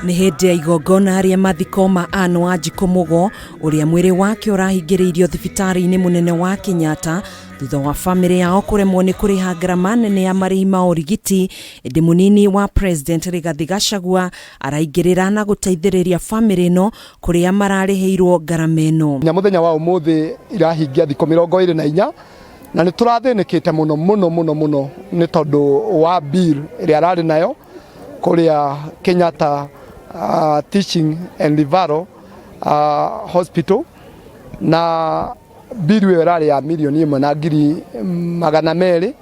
Nĩ hĩndĩ ya igongona rĩa mathiko ma Ann Wanjikũ Mũgo, ũrĩa mwĩrĩ wake ũrahingĩrĩirio thibitarĩ-inĩ mũnene wa Kenyatta thutha wa famĩlĩ yao kũremwo nĩ kũrĩha ngarama nene ya marĩhi ma ũrigiti. Ĩndĩ mũnini wa President Rigathi Gachagua araingĩrĩra na gũteithĩrĩria famĩlĩ ĩno kũrĩa mararĩhĩirwo ngarama ĩno. Nginya mũthenya wa ũmũthĩ irahingia thikũ 24 na nĩ tũrathĩnĩkĩte mũno mũno mũno mũno nĩ tondũ wa bill ĩrĩa ararĩ nayo kũrĩa Kenyatta Teaching and Referral Hospital, na bill ĩyo ĩrarĩ ya 1,200,000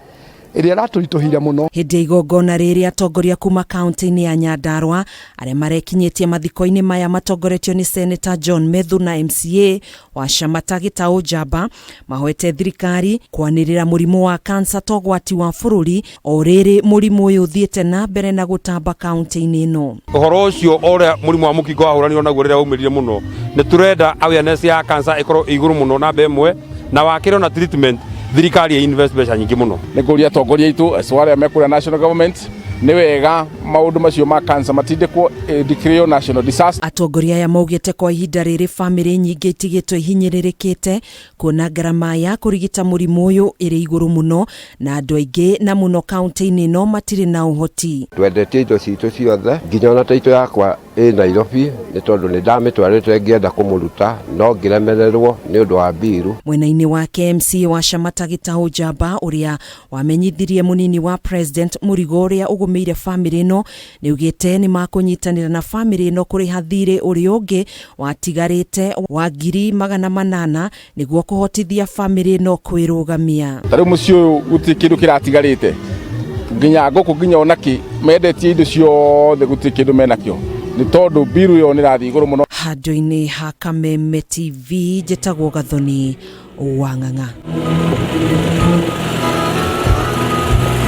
ĩrĩa ĩratũritũhĩire mũno. Hĩndĩ ya igongona rĩrĩ, atongoria kuma kaunti-inĩ ya Nyandarua arĩa marekinyĩtie mathiko-inĩ maya matongoretio nĩ Senator John Methu na MCA wa Shamata Gĩtaũ Njamba mahoete thirikari kwanĩrĩra mũrimũ wa kansa ta ũgwati wa bũrũri, o rĩrĩ mũrimũ ũyũ ũthiĩte na mbere na gũtamba kaunti-inĩ ĩno. Ũhoro ũcio ũrĩa mũrimũ wa mũkingo wahũranirwo naguo rĩrĩa waumĩrire mũno, nĩ tũrenda awareness ya cancer ĩkorwo ĩ igũrũ mũno namba ĩmwe, na wakĩrĩ ona treatment thirikari ĩ invest mbeca nyingĩ mũno. Nĩ kũria atongoria aitũ acio arĩa me kũrĩa national government, nĩ wega maũndũ macio ma cancer matindĩkwo, declare national disaster. Atongoria aya maugĩte kwa ihinda rĩrĩ famĩlĩ nyingĩ itigĩtwo ihinyĩrĩrĩkĩte kuona ngarama ya kũrigita mũrimũ ũyũ ĩrĩ igũrũ mũno, na andũ aingĩ na mũno kaunti-inĩ ĩno matirĩ na ũhoti. Twendetie indo citũ ciothe, nginya ona taitũ yakwa ĩ Nairobi, nĩ tondũ nĩ ndamĩtwarĩte ngĩenda kũmũruta no ngĩremererwo nĩ ũndũ wa mbiru. Mwena-inĩ wake, MCA wa Shamata Gĩtaũ Njamba, ũrĩa wamenyithirie mũnini wa President mũrigo ũrĩa ũgũmĩire famĩlĩ ĩno, nĩ augĩte nĩ makũnyitanĩra na famĩlĩ ĩno kũrĩha thirĩ ũrĩa ũngĩ watigarĩte wa 800,000 nĩguo kũhotithia famĩlĩ ĩno kwĩrũgamia. Ta rĩu mũciĩ ũyũ gũtirĩ kĩndũ kĩratigarĩte, nginya ngũkũ, nginya onakĩ, mendetie indo ciothe, gũtirĩ kĩndũ menakĩo nĩ tondũ mbiru ĩyo nĩ ĩrathiĩ igũrũ mũno. Handũ-inĩ ha Kameme TV, njĩtagwo Gathoni wa Ng'ang'a.